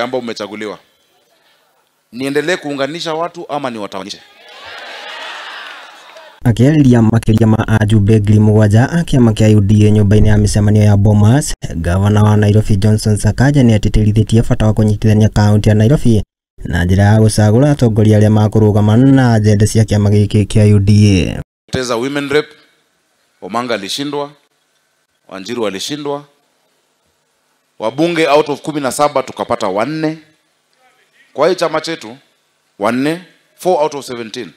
Ambao umechaguliwa, niendelee kuunganisha watu ama niwatawanyishe? Akĩarĩria makĩria ma ajumbe 7,000 a kĩama kĩa UDA nyũmba-inĩ ya mĩcemanio ya Bomas, gavana wa Nairobi Johnson Sakaja nĩatĩtĩrithĩtie bata wa kũnyitithania kaunti ya Nairobi na njĩra ya gũcagũra atongoria arĩa makũrũgama na ajenda cia kĩama gĩkĩ kĩa UDA. Teza women rep, Omanga alishindwa, Wanjiru alishindwa, wabunge out of 17 tukapata 4. Kwa hii chama chetu 4, 4 out of 17.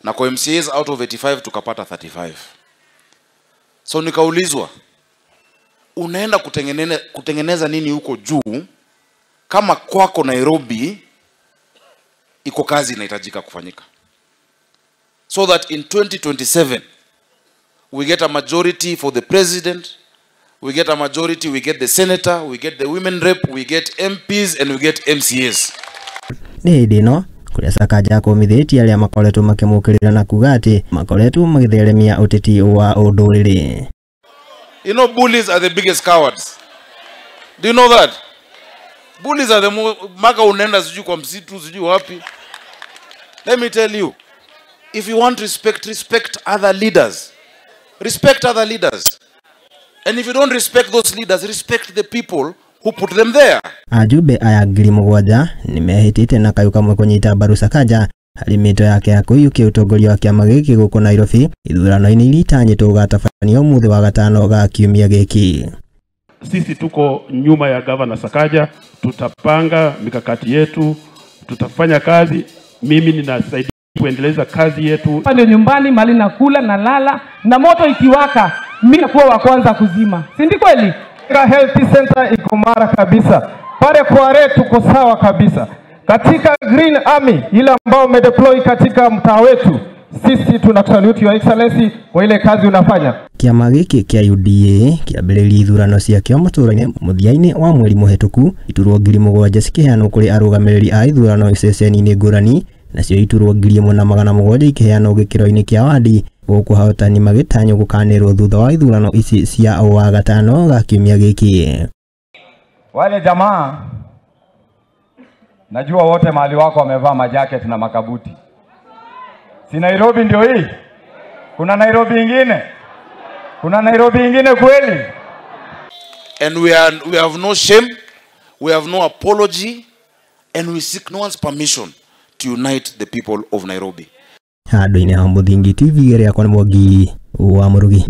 Na kwa MCAs out of 85 tukapata 35. So nikaulizwa, unaenda kutengeneza nini huko juu kama kwako Nairobi iko kazi inahitajika kufanyika? So that in 2027 we get a majority for the president, we get a majority, we get the senator, we get the women rep, we get MPs and we get MCAs. Nĩ hĩndĩ ĩno kũrĩa Sakaja akũmithĩtie arĩa makoretwo makĩmũkĩrĩra na kuga atĩ makoretwo magĩtheremia ũteti wa ũndũrĩrĩ. You know, bullies are the biggest cowards. Do you know that? Bullies are the maka unaenda sijui kwa msitu sijui wapi. Let me tell you, if you want respect, respect other leaders. Respect other leaders. And if you don't respect those leaders, respect the people who put them there. Ajumbe aya 7,000 nĩmehĩtĩte na kayũ kamwe kũnyita mbaru Sakaja harĩ mĩto yake ya kũiyũkia ũtongoria wa kĩama gĩkĩ gũkũ Nairobi ithurano-inĩ iria itanyĩtwo gũgatabanio ũmũthĩ wa gatano ga kiumia gĩkĩ. Sisi tuko nyuma ya Governor Sakaja, tutapanga mikakati yetu, tutafanya kazi. Mimi ninasaidia kuendeleza kazi yetu. Ndio nyumbani mali nakula na lala, na moto ikiwaka mimi nakuwa wa kwanza kuzima. Si ndi kweli? Health Center iko mara kabisa. Pale Kware tuko sawa kabisa. Katika Green Army ile ambao umedeploy katika mtaa wetu, sisi tunakusalute Your Excellency kwa ile kazi unafanya. Kĩama gĩkĩ kĩa UDA kĩambĩrĩirie ithurano ciakĩo matũũra-inĩ mũthia-inĩ wa mweri mũhetũku, iturwa 7,000 cikĩheanwo kũrĩ arũgamĩrĩri a ithurano iceceni-inĩ ngũrani, nacio iturwa 1,700 ikĩheanwo gĩkĩro-inĩ kĩa wadi, gũkũ ahotani magĩtanywo gũkanĩrwo thutha wa ithurano ici cia wagatano ga kiumia gĩkĩ. Wale jamaa najua wote mahali wako wamevaa majacket na makabuti. Si Nairobi ndio hii? Kuna Nairobi ingine? Kuna Nairobi ingine kweli? And we have no shame, we have no apology, and we seek no one's permission to unite the people of Nairobi. Handũ-inĩ ha Mũthingi TV ĩrĩa kwa Mwangi wa Mũrugi.